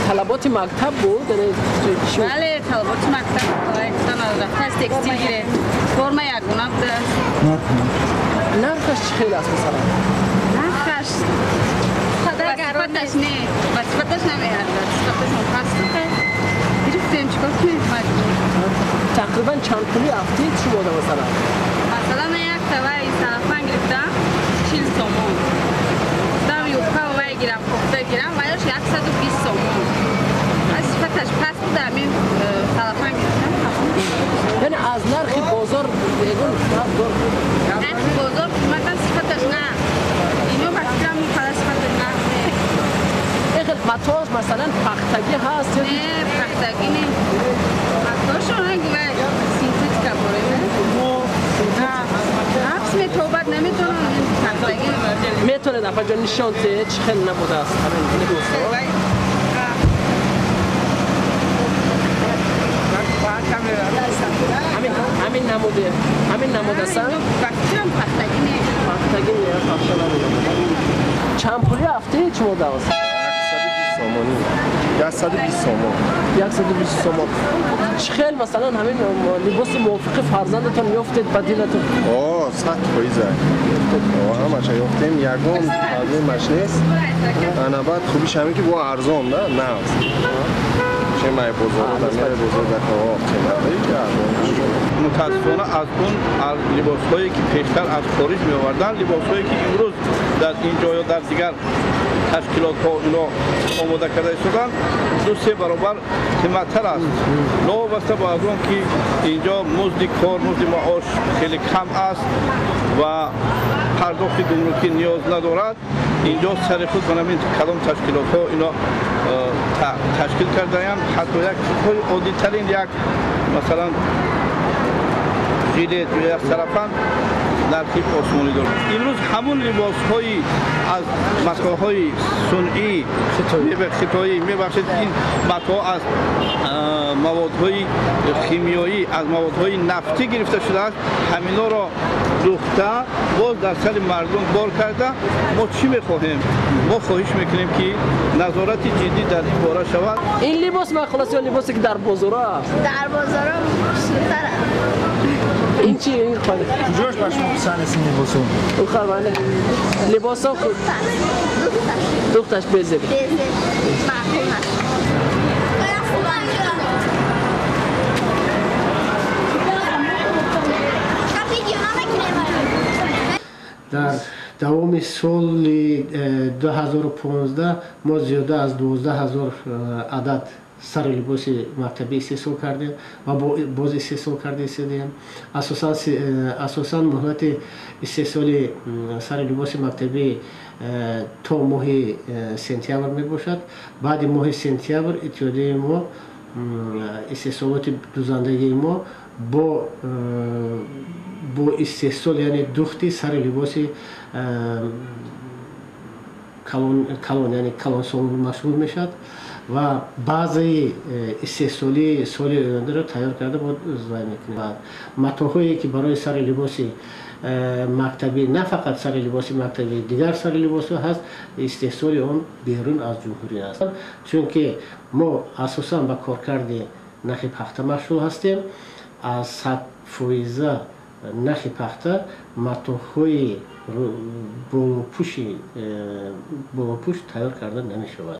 Талаботи мактаб буд? Бале, талаботи мактаб. Рафта текстил гире. Форма ягона будааст. Нархаш чӣ хел аст масалан? Нархаш сифаташ не, ба сифаташ намеарзад. Сифаташ паст гирифтем, чикор кунем маҷбур. Тақрибан чанд пули афтид шумо масалан? Масалан ман як таваи салафан гирифтам 40 сомон. Гуфтам юбка вай гирам, кофта гирам, ваяш 120 сомон. Сифаташ паст буда, ҳамин салафан гирифтам. Яъне аз нархи бозор ягон фарқ дор? Нархи бозор қиматан сифаташ на. Ино ба фикрам қадар сифаташ на. Эхел матош масалан пахтагӣ ҳаст? Не, пахтагӣ не. Матошо вай синтетика борем. Ҳабс метобад, наметонам пахтагӣ. Метавонед апаҷон нишон диҳед чӣ хел набудааст ҳамин либосҳо? Ҳамин намуд астанд? Ба фикрам пахтагӣ не. Пахтагӣ не, пахта набуда. Чанд пули афтид шумо давоз? 120 сомонӣ. 120 сомон. 120 сомон. Чӣ хел масалан ҳамин либоси мувофиқи фарзандатон ёфтед ба дилатон? О, 100%. Ҳамаша ёфтем, ягон проблемаш нест. Ана баъд хубиш ҳамин ки бо арзон да, нав. Че май бозор да, мере бозор да, қиматаи ки арзон. Мутаассифона аз он либосҳое ки пештар аз хориҷ меоварданд, либосҳое ки имрӯз дар ин ҷо ё дар дигар ташкилотҳо ино омода карда истоданд, 2-3 баробар қиматтар аст. Новобаста ба аз он ки инҷо музди кор, музди маош хеле кам аст ва пардохти гумрукӣ ниёз надорад, инҷо сари худ ба ҳамин калом ташкилотҳо ино ташкил кардаанд. Ҳатто як чизҳои оддитарин, як масалан жилет ё як сарафан нархи осмонӣ дорад. Имрӯз ҳамун либосҳои аз матоҳои сунъӣ хитоӣ, мебахшед, ин матоҳ аз маводҳои химиёӣ, аз маводҳои нафтӣ гирифта шудааст, ҳаминҳоро духта боз дар сари мардум бор карда. Мо чӣ мехоҳем? Мо хоҳиш мекунем ки назорати ҷиддӣ дар ин бора шавад. Ин либос маъқул аст ё либосе ки дар бозорҳо аст? Дар бозорҳо хушрӯтар аст. Ин чи? Ин куҷош ба шумо писанд аст ин либосо? Бале, либосо духташ безеб. Маъқул аст. Дар давоми соли 2015 мо зиёда аз 12 ҳазор адад сари либоси мактабӣ истеҳсол кардем ва боз истеҳсол карда истодем. Асосан муҳлати истеҳсоли сари либоси мактабӣ то моҳи сентябр мебошад. Баъди моҳи сентябр иттиҳодияи мо истеҳсолоти дузандагии мо бо истеҳсол, яъне духти сари либоси калон, яъне калонсол машғул мешавад ва баъзеи истеҳсолии соли ояндаро тайёр карда боз вай мекунем. Матоҳое ки барои сари либоси мактабӣ, на фақат сари либоси мактабӣ, дигар сари либосҳо ҳаст, истеҳсоли он берун аз ҷумҳурӣ аст. Чунки мо асосан ба коркарди нахи пахта машғул ҳастем. Аз 100% нахи пахта матоҳои болопӯш тайёр карда намешавад.